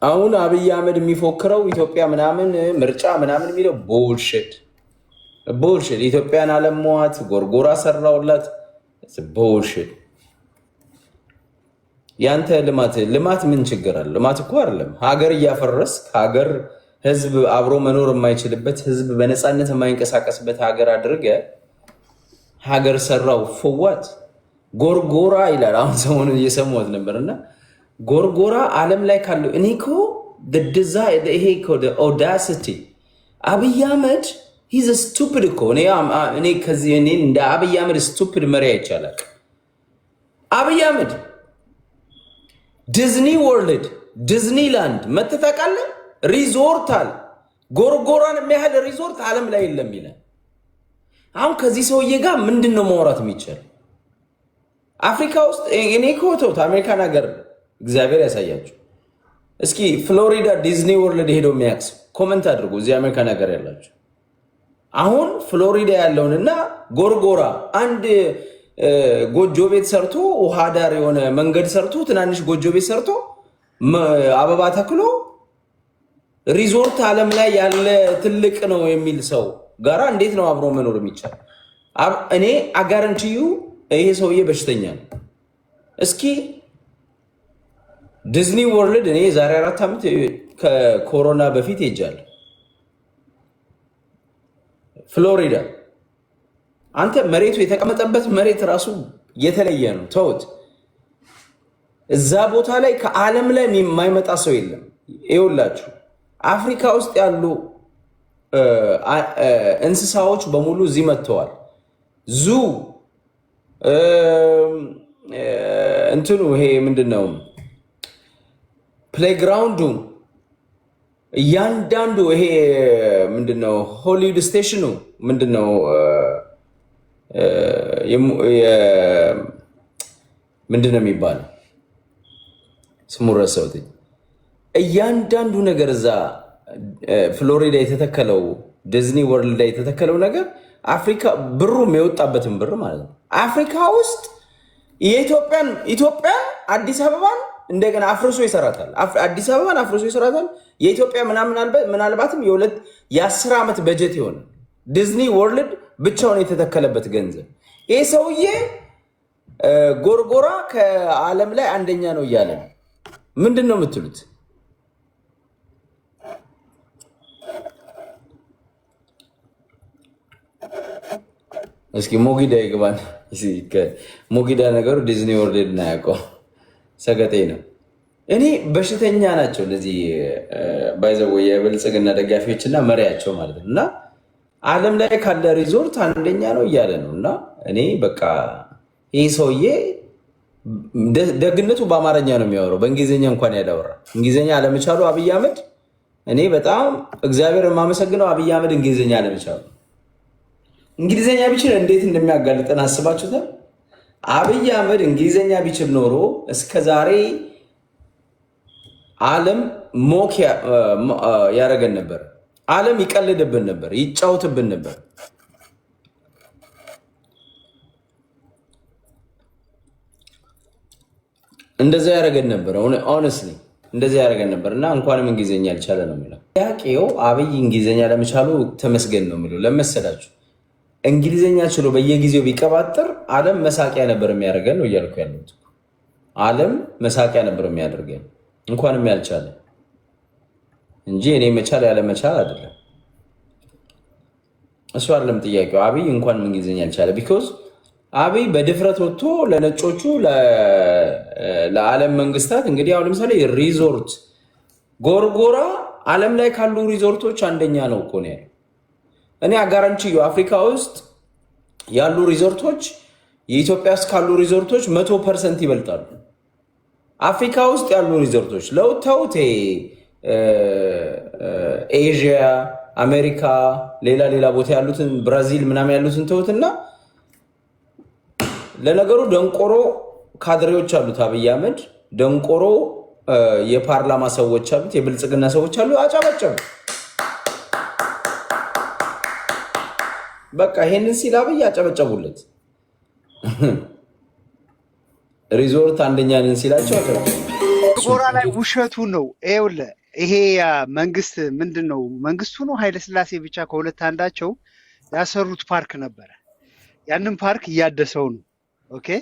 አሁን አብይ አህመድ የሚፎክረው ኢትዮጵያ ምናምን ምርጫ ምናምን የሚለው bullshit bullshit። ኢትዮጵያን አለሟት፣ ጎርጎራ ሰራውላት፣ bullshit። ያንተ ልማት ልማት ምን ችግር አለ? ልማት እኮ አይደለም ሀገር እያፈረስክ ሀገር ህዝብ አብሮ መኖር የማይችልበት ህዝብ በነፃነት የማይንቀሳቀስበት ሀገር አድርገ ሀገር ሰራው for what ጎርጎራ ይላል። አሁን ሰሞኑን እየሰማሁት ነበር እና ጎርጎራ ዓለም ላይ ካለው እኔ እኮ ይሄ audacity አብይ አህመድ he's stupid እኮ። እኔ ከዚህ እኔ እንደ አብይ አህመድ stupid መሪ አይቻላል። አብይ አህመድ Disney World ዲዝኒላንድ መተህ ታውቃለህ? ሪዞርት አለ። ጎርጎራን የሚያህል ሪዞርት ዓለም ላይ የለም ይላል። አሁን ከዚህ ሰውዬ ጋር ምንድን ነው ማውራት የሚቻል? አፍሪካ ውስጥ እኔ ከወተውት አሜሪካን ሀገር እግዚአብሔር ያሳያችሁ። እስኪ ፍሎሪዳ Disney World ሄደው የሚያክስ comment አድርጉ። እዚህ አሜሪካን ሀገር ያላችሁ አሁን ፍሎሪዳ ያለውንና ጎርጎራ አንድ ጎጆ ቤት ሰርቶ ውሃ ዳር የሆነ መንገድ ሰርቶ ትናንሽ ጎጆ ቤት ሰርቶ አበባ ተክሎ ሪዞርት ዓለም ላይ ያለ ትልቅ ነው የሚል ሰው ጋራ እንዴት ነው አብሮ መኖር የሚቻል? እኔ I guarantee you ይሄ ሰውዬ በሽተኛ ነው። እስኪ Disney World እኔ የዛሬ 4 ዓመት ከኮሮና በፊት ሄጃለሁ። ፍሎሪዳ አንተ መሬቱ የተቀመጠበት መሬት ራሱ የተለየ ነው። ተውት። እዛ ቦታ ላይ ከዓለም ላይ የማይመጣ ሰው የለም። ይኸውላችሁ አፍሪካ ውስጥ ያሉ እንስሳዎች በሙሉ እዚህ መጥተዋል። zoo እንትኑ ይሄ ምንድን ነው playground ኡ እያንዳንዱ ይሄ ምንድነው ሆሊውድ station ኑ ምንድነው ምንድነው የሚባለው ስሙ ረሳሁት። እያንዳንዱ ነገር እዛ ፍሎሪዳ የተተከለው Disney World ላይ የተተከለው ነገር አፍሪካ ብሩም የወጣበትን ብር ማለት ነው። አፍሪካ ውስጥ የኢትዮጵያን ኢትዮጵያን አዲስ አበባን እንደገና አፍርሶ ይሰራታል። አዲስ አበባን አፍርሶ ይሰራታል። የኢትዮጵያ ምናልባትም የሁለት የ10 ዓመት በጀት ይሆናል Disney World ብቻውን የተተከለበት ገንዘብ። ይህ ሰውዬ ጎርጎራ ከዓለም ላይ አንደኛ ነው እያለ ነው። ምንድን ነው የምትሉት? እስኪ ሞጊዳ ይግባን። ሞጊዳ ነገሩ Disney World እናያውቀው ሰገጤ ነው። እኔ በሽተኛ ናቸው እነዚህ by the way የብልጽግና ደጋፊዎች እና መሪያቸው ማለት ነው። እና ዓለም ላይ ካለ ሪዞርት አንደኛ ነው እያለ ነው። እና እኔ በቃ ይህ ሰውዬ ደግነቱ በአማርኛ ነው የሚያወራው፣ በእንግሊዝኛ እንኳን ያላወራ እንግሊዝኛ አለመቻሉ አብይ አህመድ እኔ በጣም እግዚአብሔር የማመሰግነው አብይ አህመድ እንግሊዝኛ አለመቻሉ። እንግሊዝኛ ቢችል እንዴት እንደሚያጋልጠን አስባችሁታል? አብይ አህመድ እንግሊዝኛ ቢችል ኖሮ እስከ ዛሬ ዓለም mock ያደረገን ነበር። ዓለም ይቀልድብን ነበር፣ ይጫወትብን ነበር። እንደዛ ያደረገን ነበር። Honestly እንደዛ ያደረገን ነበር። እና እንኳንም እንግሊዝኛ አልቻለ ነው የሚለው ጥያቄው። አብይ እንግሊዝኛ ለመቻሉ ተመስገን ነው የሚለው ለመሰላችሁ እንግሊዝኛ ችሎ በየጊዜው ቢቀባጥር ዓለም መሳቂያ ነበር የሚያደርገን ነው እያልኩ ያለሁት። ዓለም መሳቂያ ነበር የሚያደርገን እንኳንም ያልቻለ እንጂ እኔ መቻል ያለ መቻል አይደለም። እሱ አይደለም ጥያቄው። አብይ እንኳንም እንግሊዝኛ ያልቻለ because አብይ በድፍረት ወጥቶ ለነጮቹ ለዓለም መንግስታት እንግዲህ አሁን ለምሳሌ ሪዞርት ጎርጎራ ዓለም ላይ ካሉ ሪዞርቶች አንደኛ ነው እኮ ነው ያለው። እኔ I guarantee you አፍሪካ ውስጥ ያሉ ሪዞርቶች የኢትዮጵያ ውስጥ ካሉ ሪዞርቶች 100% ይበልጣሉ። አፍሪካ ውስጥ ያሉ ሪዞርቶች ለውተውት ኤዥያ፣ አሜሪካ፣ ሌላ ሌላ ቦታ ያሉትን ብራዚል ምናምን ያሉትን ተውትና፣ ለነገሩ ደንቆሮ ካድሬዎች አሉት አብይ አህመድ፣ ደንቆሮ የፓርላማ ሰዎች አሉት፣ የብልጽግና ሰዎች አሉ። አጨበጨቡ። በቃ ይሄንን ሲል አብይ አጨበጨቡለት። ሪዞርት አንደኛ ነን ሲላቸው አጨበጨቡ። ጎርጎራ ላይ ውሸቱ ነው። ይኸውልህ ይሄ መንግስት ምንድን ነው መንግስቱ ነው ኃይለ ስላሴ ብቻ ከሁለት አንዳቸው ያሰሩት ፓርክ ነበረ። ያንን ፓርክ እያደሰው ነው። Okay፣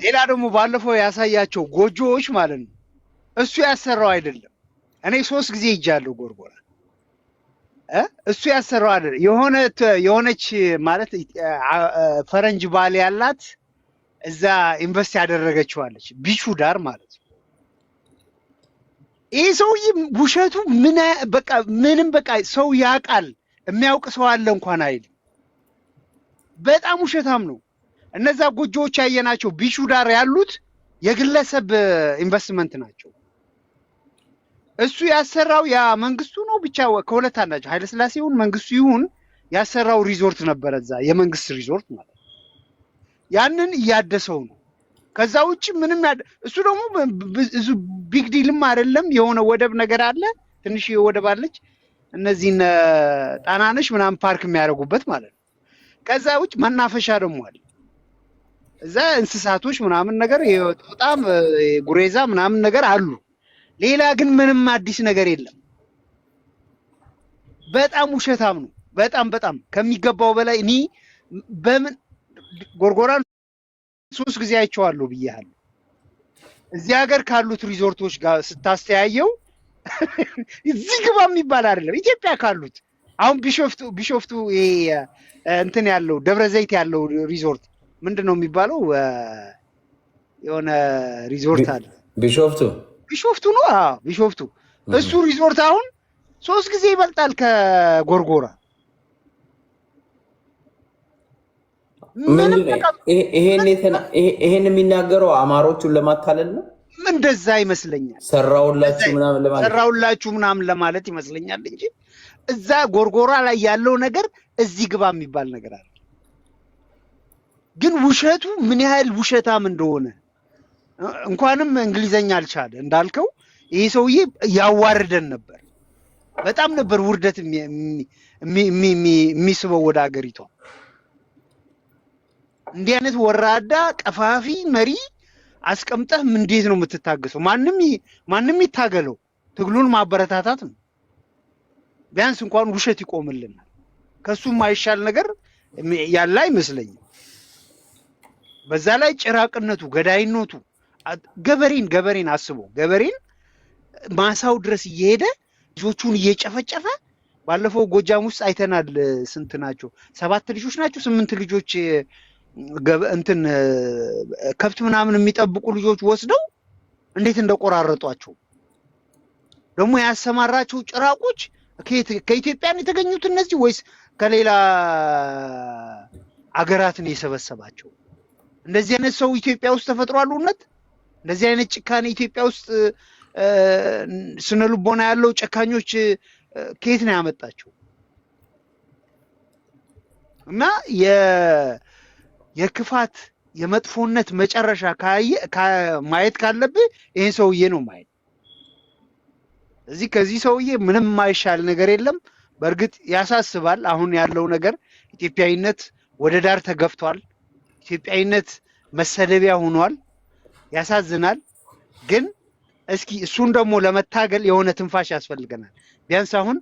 ሌላ ደግሞ ባለፈው ያሳያቸው ጎጆዎች ማለት ነው እሱ ያሰራው አይደለም። እኔ 3 ጊዜ ሄጃለሁ ጎርጎራ፣ እሱ ያሰራው አይደለም። የሆነች ማለት ፈረንጅ ባል ያላት እዛ invest ያደረገችዋለች beach ኡ ዳር ማለት ነው። ይህ ሰውዬ ውሸቱ ምን በቃ ምንም በቃ ሰው ያውቃል፣ የሚያውቅ ሰው አለ እንኳን አይልም። በጣም ውሸታም ነው። እነዛ ጎጆዎች ያየናቸው beach ኡ ዳር ያሉት የግለሰብ ኢንቨስትመንት ናቸው። እሱ ያሰራው ያ መንግስቱ ነው ብቻ ከሁለት አንዳቸው ኃይለስላሴ ይሁን መንግስቱ ይሁን ያሰራው ሪዞርት ነበረ እዛ የመንግስት ሪዞርት ማለት ነው። ያንን እያደሰው ነው። ከዛ ውጭ ምንም እሱ ደግሞ ብዙ big deal ም አይደለም። የሆነ ወደብ ነገር አለ፣ ትንሽ ወደብ አለች። እነዚህን ጣናነሽ ምናምን ፓርክ የሚያደርጉበት ማለት ነው። ከዛ ውጭ መናፈሻ ደግሞ አለ። እዛ እንስሳቶች ምናምን ነገር ጦጣም ጉሬዛ ምናምን ነገር አሉ። ሌላ ግን ምንም አዲስ ነገር የለም። በጣም ውሸታም ነው። በጣም በጣም ከሚገባው በላይ። እኔ በምን ጎርጎራን 3 ጊዜ አይቼዋለሁ ብያለሁ። እዚህ ሀገር ካሉት ሪዞርቶች ጋር ስታስተያየው እዚህ ግባ የሚባል አይደለም። ኢትዮጵያ ካሉት አሁን ቢሾፍቱ ይሄ እንትን ያለው ደብረ ዘይት ያለው ሪዞርት ምንድን ነው የሚባለው? የሆነ ሪዞርት አለ። ቢሾፍቱ። ቢሾፍቱ ነው። አዎ ቢሾፍቱ። እሱ ሪዞርት አሁን 3 ጊዜ ይበልጣል ከጎርጎራ። ምንም ይሄን የሚናገረው አማሮቹን ለማታለል ነው። እንደዛ ይመስለኛል። ሰራውላችሁ ምናምን ለማለት ሰራውላችሁ ምናምን ለማለት ይመስለኛል እንጂ እዛ ጎርጎራ ላይ ያለው ነገር እዚህ ግባ የሚባል ነገር አለ። ግን ውሸቱ ምን ያህል ውሸታም እንደሆነ እንኳንም እንግሊዘኛ አልቻለ እንዳልከው ይሄ ሰውዬ ያዋርደን ነበር። በጣም ነበር ውርደት የሚስበው ወደ ሀገሪቷ። እንዲህ አይነት ወራዳ ቀፋፊ መሪ አስቀምጠህ እንዴት ነው የምትታገሰው? ማንም ይታገለው፣ ትግሉን ማበረታታት ነው። ቢያንስ እንኳን ውሸት ይቆምልናል። ከሱ የማይሻል ነገር ያለ አይመስለኝም። በዛ ላይ ጭራቅነቱ፣ ገዳይነቱ ገበሬን አስበው፣ ገበሬን ማሳው ድረስ እየሄደ ልጆቹን እየጨፈጨፈ ባለፈው ጎጃም ውስጥ አይተናል። ስንት ናቸው? 7 ልጆች ናቸው፣ 8 ልጆች እንትን ከብት ምናምን የሚጠብቁ ልጆች ወስደው እንዴት እንደቆራረጧቸው። ደግሞ ያሰማራቸው ጭራቆች ከኢትዮጵያ ነው የተገኙት እነዚህ ወይስ ከሌላ አገራት ነው የሰበሰባቸው? እንደዚህ አይነት ሰው ኢትዮጵያ ውስጥ ተፈጥሯል? እውነት እንደዚህ አይነት ጭካኔ ኢትዮጵያ ውስጥ ስነ ልቦና ያለው ጨካኞች ከየት ነው ያመጣቸው? እና የክፋት የመጥፎነት መጨረሻ ማየት ካለብህ ይሄን ሰውዬ ነው ማየት። እዚህ ከዚህ ሰውዬ ምንም የማይሻል ነገር የለም። በእርግጥ ያሳስባል አሁን ያለው ነገር። ኢትዮጵያዊነት ወደ ዳር ተገፍቷል። ኢትዮጵያዊነት መሰደቢያ ሆኗል። ያሳዝናል። ግን እስኪ እሱን ደግሞ ለመታገል የሆነ ትንፋሽ ያስፈልገናል። ቢያንስ አሁን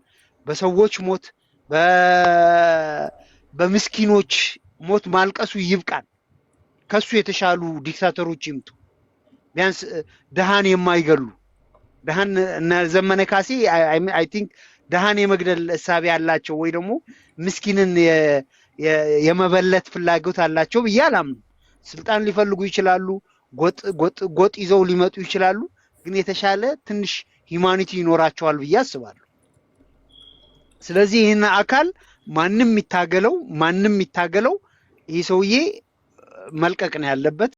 በሰዎች ሞት በምስኪኖች ሞት ማልቀሱ ይብቃል። ከሱ የተሻሉ ዲክታተሮች ይምጡ። ቢያንስ ድሃን የማይገሉ ድሃን እነ ዘመነ ካሴ I think ድሃን የመግደል እሳቤ ያላቸው ወይ ደግሞ ምስኪንን የመበለት ፍላጎት አላቸው ብዬ አላምንም። ስልጣን ሊፈልጉ ይችላሉ፣ ጎጥ ይዘው ሊመጡ ይችላሉ። ግን የተሻለ ትንሽ humanity ይኖራቸዋል ብዬ አስባለሁ። ስለዚህ ይህን አካል ማንም ይታገለው፣ ማንም ይታገለው፣ ይህ ሰውዬ መልቀቅ ነው ያለበት።